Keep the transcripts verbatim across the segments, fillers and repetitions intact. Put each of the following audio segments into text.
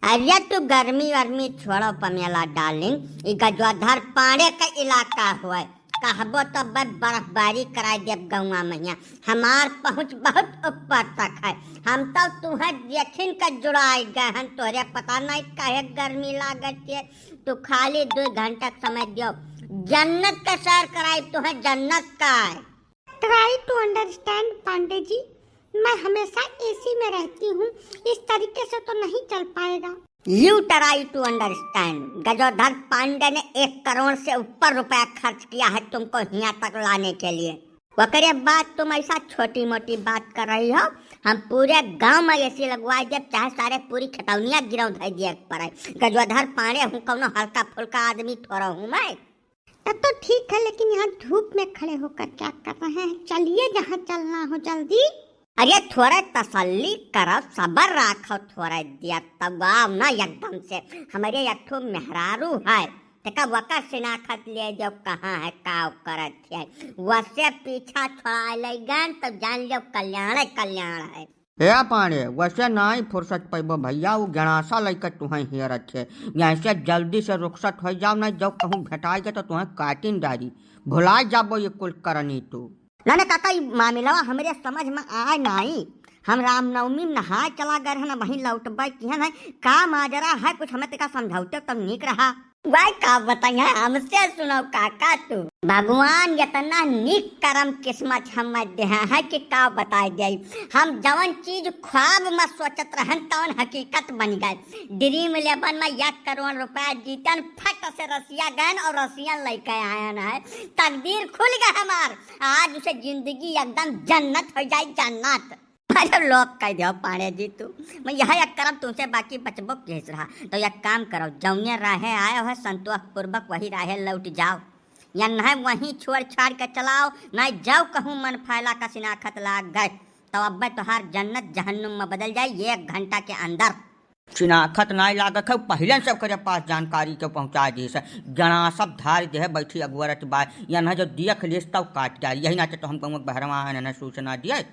अरे तू गर्मी वर्मी छोड़ो पमेला डार्लिंग, ई गजोधर पांड़े का इलाका होय, कहबो तो बस बर्फबारी कराई देब गौवा महिया। हमार पहुँच बहुत ऊपर तक है, हम तो तुहे देखिन के जुड़ाई गए हन, तोरे पता नहीं काहे गर्मी लागत है। तू खाली दो घंटा के समय दियो, जन्नत का सैर कराई तुहे, जन्नत का। Try to understand पांडे जी, मैं हमेशा एसी में रहती हूँ, इस तरीके से तो नहीं चल पाएगा। You try to understand, गजोधर पांडे ने एक करोड़ से ऊपर रुपया खर्च किया है तुमको हियाँ तक लाने के लिए। ओकरे बाद तुम ऐसा छोटी मोटी बात कर रही हो, हम पूरे गांव में एसी लगवाई देब, चाहे सारे पूरी खेतौनिया गिरौ धई दिए के पड़े। गजोधर पांडे हूँ, कौनो हल्का फुल्का आदमी थोड़ा हूँ मैं। तब तो ठीक है, लेकिन यहाँ धूप में खड़े होकर क्या कर रहे हैं? चलिए, जहाँ चलना हो जल्दी। अरे थोड़ा तसल्ली करो, सबर राखो थोड़ा दिया, तब आओ ना एकदम से। हमारे एक ठो मेहरारू है, तेका वका सिनाखत ले जाओ, कहाँ है, का करत है, वसे पीछा छोड़ा ले गन, तब जान लो कल्याण कल्याण है। ए पांड़े, वैसे नाई फुर्सत पैबो भैया, उ गणासा लइके तुहें हेरत है। यहाँ से जल्दी से रुखसत होइ जाओ, नहीं जब कहूँ भेटाई गए तो तुहें काटिन डारी। भुलाए जाबो ये कुल करनी तू। ना ना काका, ई मामिलवा हमरे समझ में आए नाई। हम रामनवमी में नहाए चला गए रहन, वहीं लौटबे किहन है। का माजरा है, कुछ हमें तेका समझौते तब नीक रहा। वाई का बताई है, हमसे सुनो काका तू। भगवान इतना नीक करम किस्मत हमें देहा है कि का बताई जाई। हम जवन चीज ख्वाब में सोचत रहन तवन हकीकत बन गए। ड्रीम इलेवन में एक करोड़ रुपया जीतन, फट से रसिया गन और रसियन लेके आयन है। तकदीर खुल गए हमार, आज उसे जिंदगी एकदम जन्नत हो जाई, जन्नत। अरे लोग कह दियो पांड़े जी तू, मैं यह एक करम तुमसे बाकी बचबो केस रहा। तो एक काम करो, जौने राहे आए हो संतोष पूर्वक वही राहे लौट जाओ, या नहीं वहीं छोड़ छाड़ के चलाओ, नहीं जाओ कहूँ मन फैला का सिनाखत लाग गए, तो अब तोहार जन्नत जहन्नुम में बदल जाए एक घंटा के अंदर। सिनाखत नाई लागत है, पहिले से ओकरे पास जानकारी के पहुँचा दी से। गणा सब धार देहे बैठी अगुअरत बाय, या न जो देख लेस तब काट जाए। यही नाते तो हम कहूँ बहरवा आन न सूचना दिए।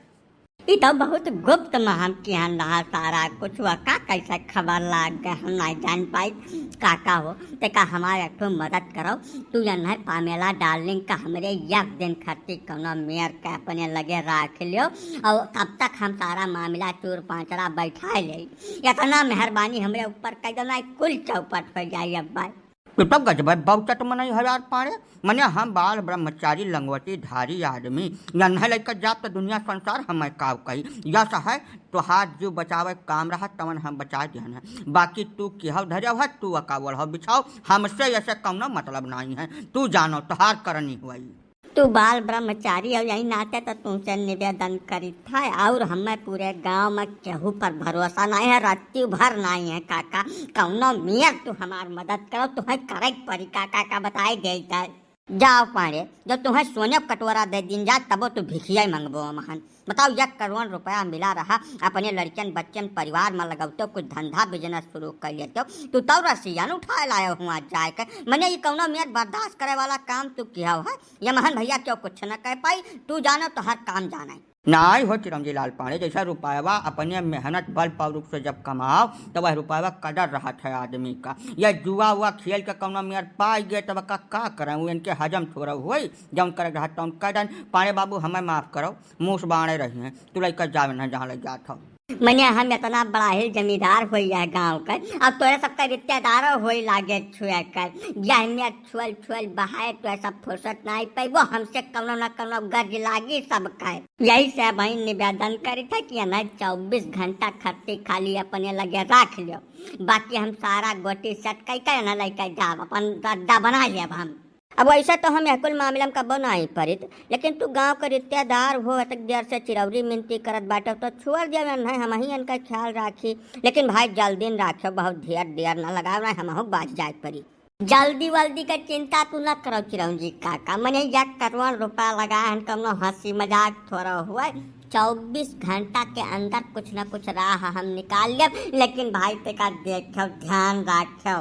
ई तो बहुत गुप्त में हम किहन रहा सारा कुछ, वका कैसे खबर लाग गए हम नहीं जान पाई। काका हो, तेका हमार एक ठो मदद करो, तू यन्है पामेला डार्लिंग का हमरे एक दिन खातिर कौनो मेयर के अपने लगे राख लियो और तब तक हम सारा मामला चूर पांचड़ा बैठा ले। इतना मेहरबानी हमरे ऊपर कर दो, ना कुल चौपट हो जाई अब भाई। तू तो गजबे बाउचट मनई है यार पांड़े। मने हम बाल ब्रह्मचारी लंगवटी धारी आदमी, यन्है लइका जाब त दुनिया संसार हमें काव कही। यस है तोहार जीव बचावे काम रहा तवन हम बचा दिहन है, बाकी तू किहव धरव है, तू अकावल हो बिछाओ, हमसे ऐसे कौनो मतलब नहीं है। तू जानो तोहार करनी हुई। तू बाल ब्रह्मचारी हो, यही नाते तो तुमसे निवेदन करित है, और हमें पूरे गांव में केहू पर भरोसा नहीं है, रत्ती भर नहीं है काका। कौनो मेयर तू हमार मदद करो, तुम्हें करे के पड़ी काका का बताए देइत है। जाओ पांड़े, जो तुम्हें सोने का कटोरा दे दिन जा, तबो तू भिखिया ही मंगबो हमहन। बताओ, एक करोड़ रुपया मिला रहा, अपने लड़कियन बच्चन परिवार में लगौतो, कुछ धंधा बिजनेस शुरू कर लेतो, तू तब रसियन उठाए लायो हुआ जाए के। मने ई कौनो मेयर बर्दाश्त करे वाला काम तू किया है? ये महन भैया क्यों कुछ न कह पाई, तू जानो तो हर काम जाने। नाई हो चिरंजी लाल पांड़े, जैसा रुपयवा अपने मेहनत बल पौरुख से जब कमाओ, तब वह रुपयवा कदर रहत है आदमी का। यह जुआ उआ खेल के कौनो मेयर पाई गए, तब का, का करें, वो इनके हजम थोड़ा हुई, जौन करे रहत तौन कर देन। पांड़े बाबू, हमें माफ करो, मूस बाणे रही हैं, तू लइका जावे ना जहाँ ले जात हो। मने हम इतना बड़ा ही जमींदार होई है गांव का, अब तोरे सबका रिश्तेदारों होई लागे छुए कर, यह मेयर छुअल छुअल बहाए तो ऐसा फुर्सत नहीं पैबो, हमसे कौनो ना कौनो गर्ज लागी सबका। यही से भाई निवेदन करी था कि ना चौबीस घंटा खर्ची खाली अपने लगे रख लियो, बाकी हम सारा गोटी सेट कई के ना लेके जाब, अपन रद्दा बना लेब हम। अब वैसे तो हम यह कुल मामला में कबो नहीं पड़ित, लेकिन तू गांव के रिश्तेदार हो, अतक देर से चिरौरी मिनती करत बाटे, तो छोड़ दिया नहीं, हम ही इनका ख्याल राखी। लेकिन भाई जल्दी न राखो, बहुत ढेर देर न लगाओ, नहीं हमहू बाज जाए पड़ी। जल्दी वल्दी का चिंता तू न करो चिरौंजी काका, मने एक करोड़ रुपया लगा हन, कौनो हंसी मजाक थोड़ा हुआ। चौबीस घंटा के अंदर कुछ न कुछ राह हम निकाल लेब, लेकिन भाई तेका देखो, ध्यान रखो।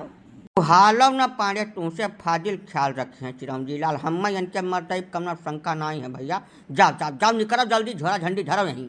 तू हालो न पांड़े, तुमसे फाजिल ख्याल रखे हैं चिरौंजी लाल, हमें इनके मरते कौनो शंका नहीं है भैया। जाओ, जाओ, जाओ, निकलो जल्दी, झोरा झंडी धरो यहीं।